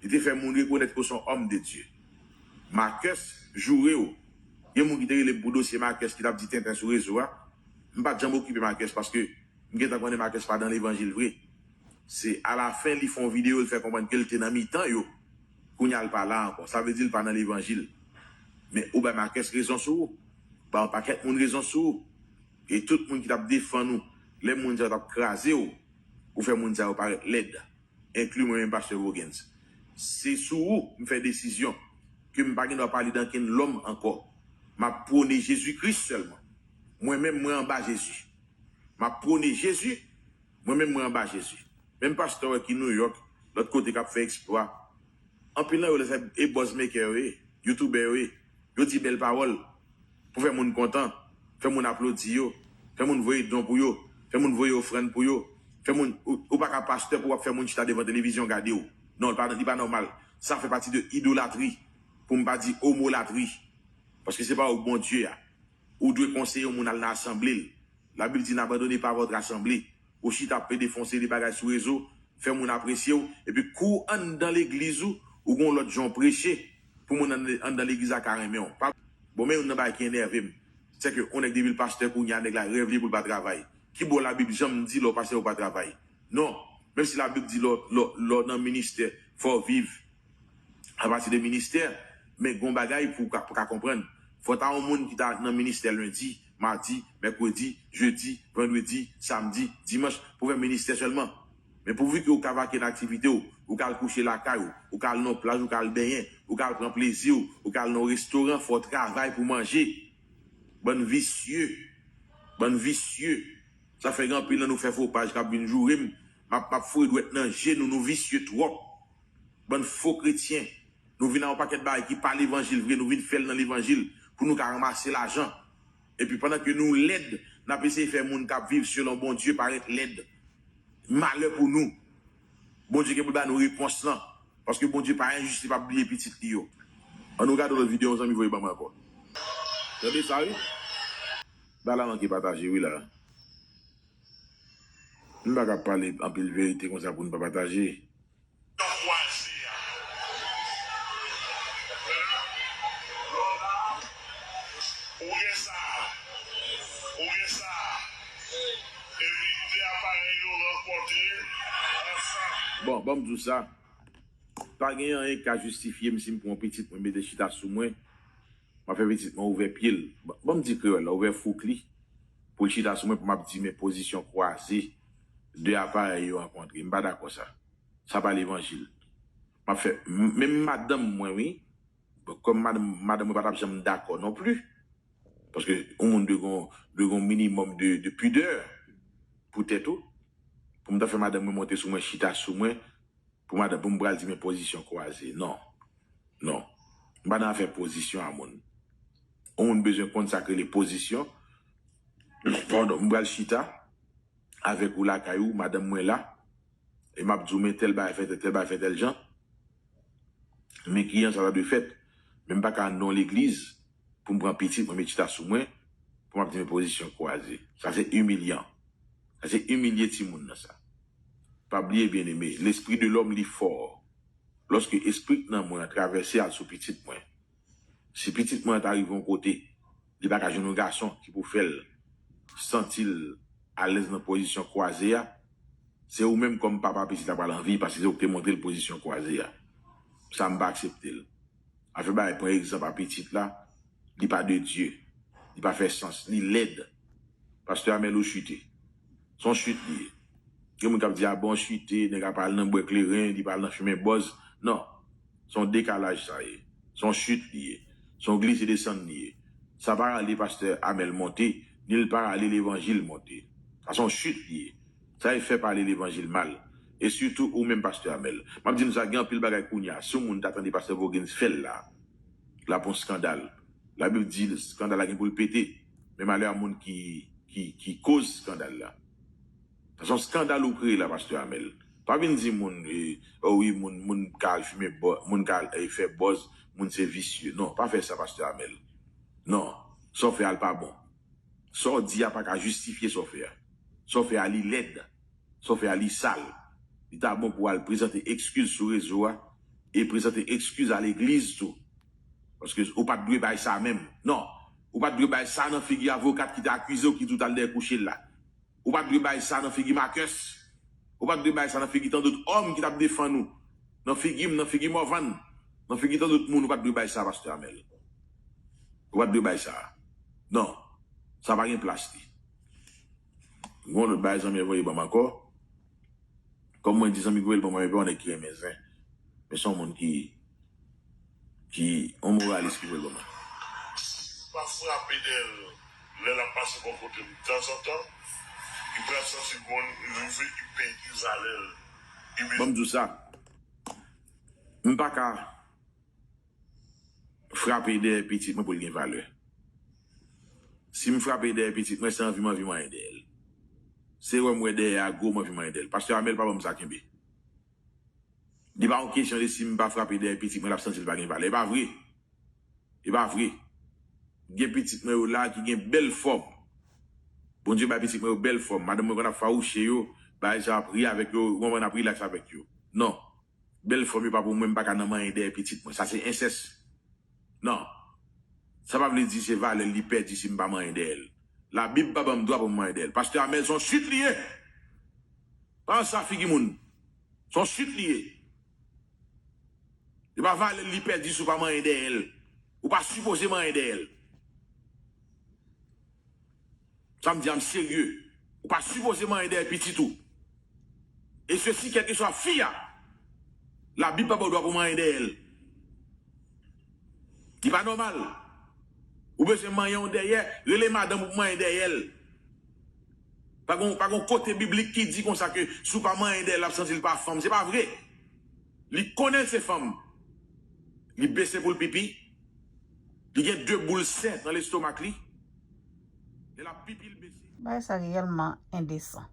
Li te fè moun rekonèt ke w se yon homme de Dieu. Marcus joure w. Gen moun ki te rele m pou dosye Marcus ki t ap di tenten sou rezo a. M pa t janm okipe Marcus paske m gentan konnen Marcus pa nan levanjil vre. Se alafen li fè yon videyo, li fè konprann ke l te nan mitan yo. Kounye a l pa la ankò. Sa vle di l pa nan levanjil. Men ou bay Marcus rezon sou ou. Bay yon pakèt moun rezon sou ou. E tout moun ki t ap defann ou, lè moun sa yo t ap kraze w, ou fè moun sa yo parèt lèd. Enkli mwen menm, pastè Voguens. Se sou ou m fè desizyon ke m pa gen dwa pale dan kenn lòm ankò. M ap pwone Jezi Kris sèlman. Mwen menm, mwen anba Jezi. M ap pwone Jezi. Mwen menm, mwen anba Jezi. Menm pastè w ki New York, lòt kote k ap fè eksplwa. Anpil nan yo, lè sa e buzz maker yo ye, youtubè yo ye. Yo di bèl pawòl pou fè moun kontan, fè moun aplodi yo, fè moun voye don pou yo, fè moun voye ofrann pou yo, fè moun, ou, ou pa ka pastè pou w ap fè moun chita devan televizyon gade w. Non, li pa, li pa nòmal. Sa fè pati de idolatri, pou m pa di omolatri. Paske se pa ou k Bondye a. Ou dwe konseye yon moun al nan asanble l. Labib di, n'abandonnez pas votre assemblée. Ou chita ap pede fon seri de bagay sou rezo, fè moun apresye w, epi kou w anndan legliz ou, ou gon lòt jan w preche pou moun ann-, anndan legliz la ka renmen w. Pa, bon, men youn nan bagay ki enève m, se ke yon nèg depi l pastè kounye a, nèg la rèv li pou l pa travay. Ki bò Labib janm di lè w pastè ou pa travay? Non. Menm si Labib di lè w, lè w, lè w nan ministè, fò w viv apati de ministè, men gon bagay pou w ka, pou w ka konprann. Fò ta yon moun ki ta nan ministè lendi, madi, mèkredi, jedi, vandredi, samdi, dimanch, pou fè ministè sèlman. Men pouvi ke ou ka vake nan aktivite w, ou ka al kouche lakay ou, ou ka al nan plaj, ou ka al benyen, ou ka al pran plezi w, ou ka al nan restoran, fò w travay pou w manje. Bann visye. Bann visye. Sa fè gen anpil nan nou fè fo paj k ap vin joure m. M ap, m ap foure dwèt nan je nou, nou visye twòp. Bann fo kretyen. Nou vin ak yon pakèt bagay ki pa levanjil vre, nou vin fè l nan levanjil pou nou ka ranmase lajan. Epi pandan ke nou lèd, n ap eseye fè moun k ap viv selon Bondye parèt lèd. Malè pou nou. Bondye gen pou l ba nou repons lan. Paske Bondye pa enjis, li p ap bliye pitit li yo. Ann nou gade lòt videyo yon zanmi voye ban mwen ankò. Tande sa wi. Bagay la manke pataje wi la. M pa ka pale anpil verite konsa pou n pa pataje. Nan kwaze a. Ou gen sa. Ou gen sa. Epi de aparèy yo rankontre ansanm. Bon, ban m di w sa. Pa gen anyen ki ka jistifye m si m pran pitit mwen mete chita sou mwen. M ap fè pitit mwen ouvè pye l. Ban, ban m di kreyòl la, ouvè fouk li. Pou l chita sou mwen, pou m ap di men pozisyon kwaze de aparèy yo rankontre. M pa dakò sa. Sa pa levanjil. M ap fè, m-, menm madanm mwen, wi. Bon, kòm madanm, madanm mwen pa t ap janm dakò non pli. Paske yon moun dwe gon, dwe gon minimòm de, de pidè pou tèt ou. Pou m ta fè madanm mwen monte sou mwen, chita sou mwen, pou madanm, pou m pral di men pozisyon kwaze. Non. Non. M pa nan afè pozisyon a moun. Yon moun bezwen konn sa k rele pozisyon. Padon, m pral chita avèk ou lakay ou, madanm mwen la, e m ap di w, men tèl bagay fè tèl, tèl bagay fè tèl jan, men kijan sa ta dwe fèt. Men m pa ka nan yon legliz pou m pran pitit mwen met chita sou mwen, pou m ap di men pozisyon kwaze. Sa se imilyan. Sa se imilye timoun nan sa. Pa bliye, byeneme, lespri de lòm li fò. Lòske espri k nan mwen an travèse al sou pitit mwen, si pitit mwen an ta rive yon kote, li pa ka jwenn yon gason ki pou fè l santi l alèz nan pozisyon kwaze a, Se ou menm kòm papa pitit la pral anvi, paske se ou ki te montre l pozisyon kwaze a. Sa m pa aksepte l. Afè bagay pran egzanp a pitit la, li pa de Dye. Li pa fè sans, li lèd. Pastè Amèl ou chite. Se yon chit li ye. Gen moun k ap di, a bon, chite, nèg ap al nan bwè kleren, li pa al nan fimen bòz. Non. Se yon dekalaj sa ye. Se yon chit li ye. Se yon glise desann li ye. Sa pa rale pastè Amèl monte, ni l pa rale levanjil monte. Sa se yon chit li ye. Sa e fè pale levanjil mal. E sitou ou menm pastè Amèl. M ap di nou sa, gen anpil bagay kounye a. Si yon moun ta tande pastè Voguens fè l la, l ap yon eskandal. Labib di eskandal la gen pou l pete. Men malè a moun ki, ki, ki koz eskandal la. Sa se yon eskandal ou kreye la, pastè Amèl. Pa vin di moun, eh, oh wi, moun, moun ka al fimen bò, moun ka al, eh, fè bòz, moun se visye. Non, pa fè sa, pastè Amèl. Non, sa w fè a l pa bon. Sa w di a pa ka jistifye sa w fè a. Sa w fè a li lèd. Sa w fè a li sal. Li ta bon pou w al prezante ekskiz sou rezo a e prezante ekskiz a legliz tou. Paske ou pa t dwe bay sa menm. Non. Ou pa t dwe bay sa nan figi avokat ki te akize w, ki di w t al dèyè kouche l la. Ou pa t dwe bay sa nan figi Marcus. Ou pa t dwe bay sa nan figi tandot òm ki t ap defann ou. Nan figi m, nan figi Morvan, nan figi tandot moun, ou pa t dwe bay sa, pastè Amèl. Ou pa t dwe bay sa. Non. Sa pa gen plas li. Gon lòt bagay zanmi an voye ban m ankò. Kòm mwen di zanmi k voye l ban mwen, epi yon nèg ki renmen zen. Men se yon moun ki, ki, yon moralis ki voye l ban mwen. Si m pa frape dèyè l lè l ap pase bò kote m tanzantan, li pral santi gwann rive, li pèdi valè l. Li Ban m di w sa, m pa ka frape dèyè pitit mwen pou l gen valè. Si m frape dèyè pitit mwen, se anvi m anvi manyen dèyè l. Se wè m wè dèyè a gwo, m anvi manyen dèyè l. Pastè Amèl pa ban m sa kenbe. Li pa yon kesyon de si m pa frape dèyè pitit mwen, l ap santi l pa gen valè. E pa vre. E pa vre. Gen pitit mwen yo la ki gen bèl fòm. Bondye bay pitit mwen yo bèl fòm. Madanm mwen konn ap fawouche yo, bagay sa ap ri avèk yo, ou konprann, ap rilaks avèk yo. Non. Bèl fòm yo pa pou mwen, m pa ka nan manyen dèyè pitit mwen. Sa se ensès. Non. Sa pa vle di se valè l li pèdi si m pa manyen dèyè l. Labib pa ban m dwa pou m manyen dèyè l. Pastè Amèl se yon chit li ye. Pa ansa figi moun. Se yon chit li ye. E pa valè l li pèdi si w pa manyen dèyè l. Ou pa sipoze manyen dèyè l. Sa m di a, m serye. Ou pa sipoze manyen dèyè pitit ou. E sesi, kèlkeswa fi a, Labib pa ba w dwa pou manyen dèyè l. Li pa nòmal. Ou bezwen manyen yon dèyè, rele madanm ou pou manyen dèyè l. Pa gon, pa gon kote biblik ki di konsa ke si w pa manyen dèyè l, l ap santi l pa fanm. Se pa vre. Li konnen l se fanm. Li bese pou l pipi. Li gen de boul sen nan lestomak li. Lè l ap pipi, l bese. Bagay sa reyèlman endesan.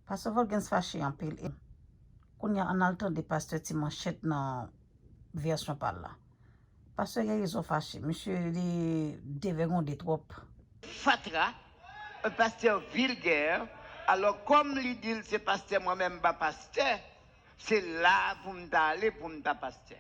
Pastè Volgens fache anpil. E kounye a, ann al tande pastè Ti Manchèt nan vèsyon pa l la. Pastè Yerizo fache. Misye li devègonde twòp. Fatra, un pasteur vulgaire. Alò, kòm li di l se pastè, mwen menm m pa pastè, se la a pou m ta ale pou m ta pastè.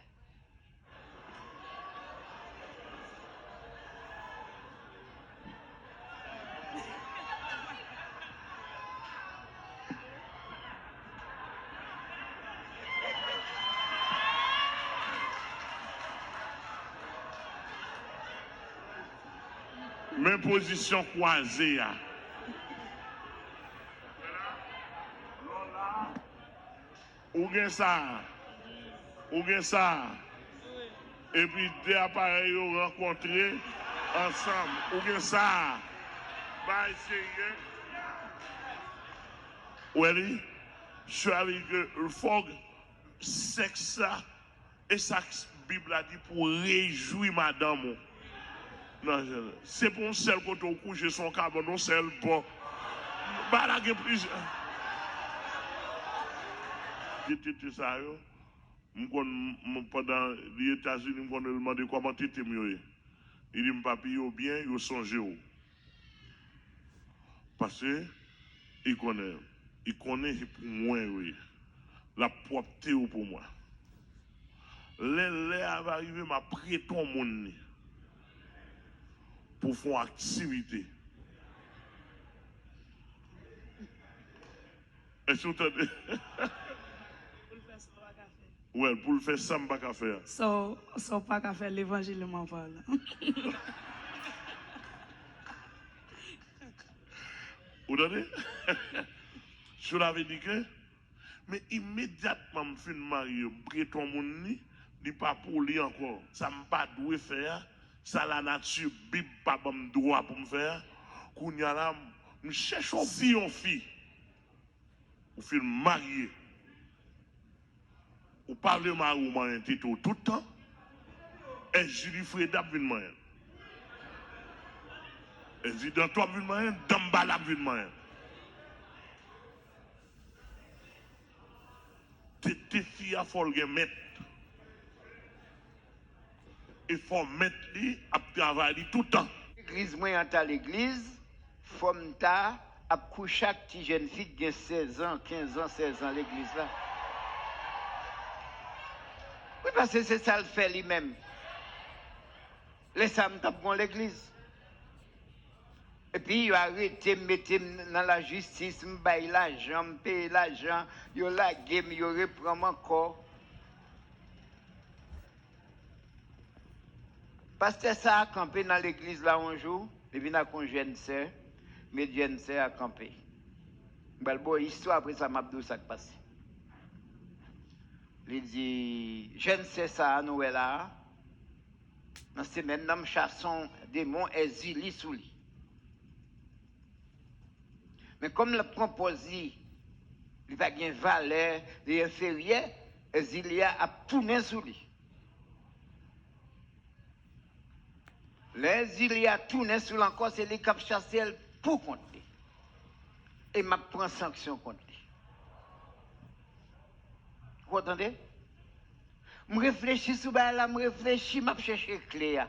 Men pozisyon kwaze a. Ou gen sa. Ou gen sa. Epi de aparèy yo rankontre ansanm. Ou gen sa. Bay serye. Wè li? Sa vle di ke fòk sèks la, e sa Bib la di pou w rejwi madanm ou. Nan, se pa yon sèl kote w kouche, se yon kabann, yon sèl bò. Bagay la gen plizyè. De tete sa yo, m konn, m, pandan li Etazini, m konn wè l mande kòman tete m yo ye. Li di m, papi, yo byen, yo sonje w. Paske li konnen, li konnen se pou mwen yo ye. L ap pwòpte yo pou mwen. Lè lè a va rive, m ap prete yon moun li pou fè yon aktivite. Èske w tande? Pou l fè sa w pa ka fè. Well, pou l fè sa m pa ka fè a. Sa w, sa w pa ka fè, levanjil m an pale. Ou tande? Cela veut dire que, men imedyatman m fin marye, m prete yon moun li, li pa pou li ankò. Sa m pa dwe fè a, sa lanati, Bib pa ban m dwa pou m fè a. Kounye a la, m chèche yon fi, yon fi. Ou fin marye. Ou pa vle mari w manyen tete w tout tan. Èske Jilifreda ap vin manyen l? Èske Dantò ap vin manyen l? Danmbala ap vin manyen l? Tete fi a fò l gen mèt. E fò mèt li ap travay li tout tan. Legliz mwen an ta legliz, fò m ta ap kouche ak ti jèn fi k gen sèz an, kenz an, sèz an legliz la. Wi, paske se sa l fè li menm. Lè sa a m t ap gon legliz. Epi yo arete m, mete m nan lajistis, m bay lajan, m peye lajan, yo lage m, yo reprann m ankò. Pastè sa a kanpe nan legliz la yon jou, li vin ak yon jèn sè, met jèn sè a kanpe. M pral ba w istwa, apre sa m ap di w sa k pase. Li di, jèn sè sa a nou wè la a, nan semèn nan m chase yon demon Èzili sou li. Men kòm l ap pran pòz li, li pa gen valè, li enferyè, Èzili a ap tounen sou li. Lè Èzili a tounen sou l ankò, se li k ap chase l pou kont li. E m ap pran sanksyon kont li. Ou tande? M reflechi sou bagay la, m reflechi, m ap chèche kle a.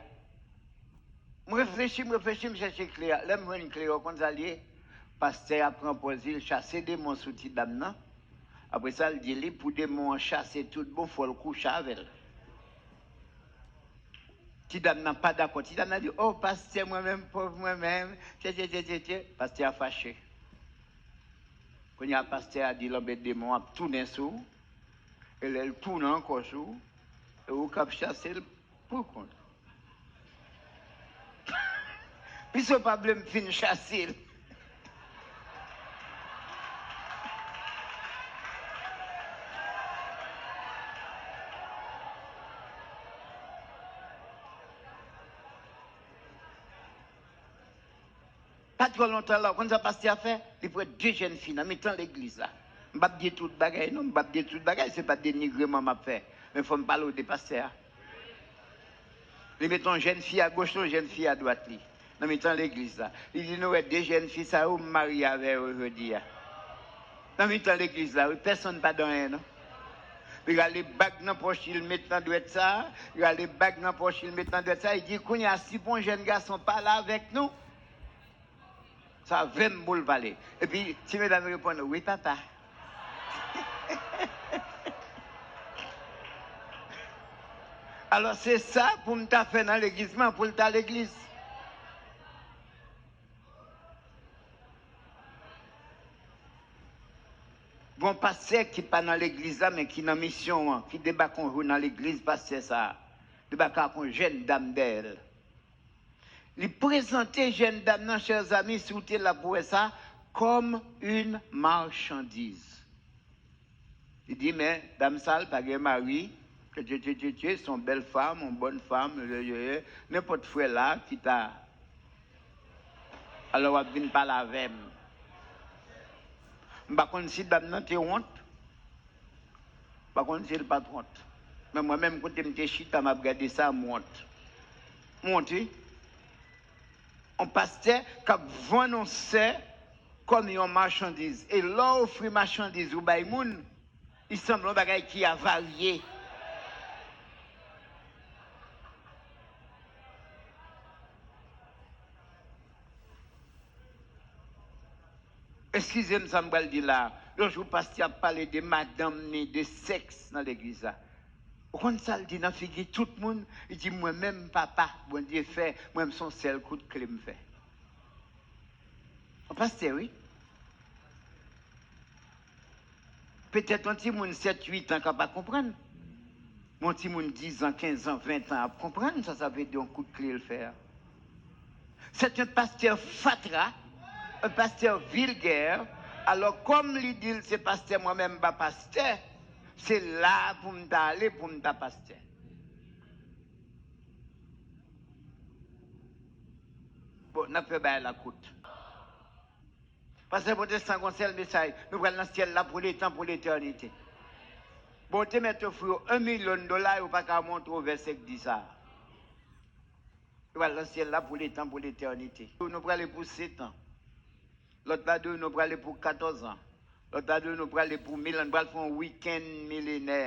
M reflechi, m reflechi, m chèche kle a. Lè m jwenn kle a, ou konn sa l ye? Pastè a pran pòz li, l chase demon sou ti dam nan. Apre sa, l di li, pou demon an chase tout bon, fò l kouche avè l. Ti dam nan pa dakò. Ti dam nan di, o, pastè, mwen menm, pòv mwen menm, tye, tye, tye, tye, tye. Pastè a fache. Kounye a, pastè a di l, anben, demon an ap tounen sou w. E lè l tounen ankò sou w, e ou k ap chase l pou kont ou. Piske w pa vle m fin chase l. Pa twò lontan la, ou konn sa pastè a fè? Li pran de jèn fi nan mitan legliz la. M p ap di tout bagay non, m p ap di tout bagay, se pa denigreman m ap fè. Men fò m pale w de pastè a. Li mete yon jèn fi agoch li, yon jèn fi adwat li, nan mitan legliz la. Li di, nou wè de jèn fi sa yo, m marye avè yo jodi a. Nan mitan legliz la, wi, pèsonn pa di anyen non. Li rale bag nan pòch li, l met nan dwèt sa, li rale bag nan pòch li, l met nan dwèt sa, li di, kounye a, si pou yon jèn gason pale avèk nou, sa vle m pou l pale. Epi, ti medam yo reponn, wi, papa. Alò, se sa pou m ta fè nan legliz mwen, pou l ta legliz. Gon pastè ki pa nan legliz la, men ki nan misyon an, ki debake yon jou nan legliz pastè sa a, debake ak yon jèn dam dèyè l. Li prezante jèn dam nan, chè zanmi, si w te la pou wè sa, kòm yon machandiz. Li di, men, dam sa, l pa gen mari, tye, tye, tye, tye, tye, se yon bèl fanm, yon bòn fanm, nenpòt frè la ki ta, alò w ap vin pale avè m. M pa konn si dam nan te wont, pa konn si l pa t wont. Men mwen menm, kote m te chita, m ap gade sa, m wont. M wont, wi. Yon pastè k ap vann yon sè kòm yon machandiz. E lè w ofri machandiz ou bay moun, li sanble yon bagay ki avarye. Eskize m sa m pral di la a. Yon jou, pastè a ap pale de madanm ni, de sèks nan legliz la. Ou konn sa l di nan figi tout moun? Li di, mwen menm, papa, Bondye fè, mwen menm, se yon sèl kout kle m fè. Yon pastè, wi. Petèt yon timoun sèt, uit an ka pa konprann. Men yon timoun diz an, kenz an, ven an ap konprann sa sa vle di yon kout kle l fè a. C'est un pasteur fatra, un pasteur vulgaire. Alò, kòm li di l se pastè, mwen menm m pa pastè, se la pou m ta ale pou m ta pastè. Bon, n ap fè bagay la kout. Pastè Pwotestan gon sèl mesaj, nou pral nan syèl la pou letan, pou letènite. Bon, te mèt ofri yo yon milyon dola, yo pa ka montre w vèsè k di sa. Nou pral nan syèl la pou letan, pou letènite. Nou prale pou sèt an. Lòt la di w nou prale pou katòz an. Lòt la di w nou prale pou mil an, nou pral fè yon wikenn milenè.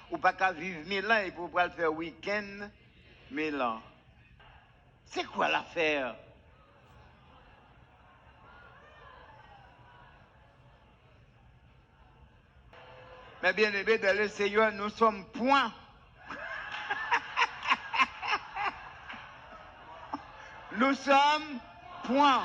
Ou pa ka viv mil an epi w pral fè wikenn mil an. C'est quoi l'affaire? Mes bien-aimés dans le Seigneur, nous sommes point. Nous sommes point.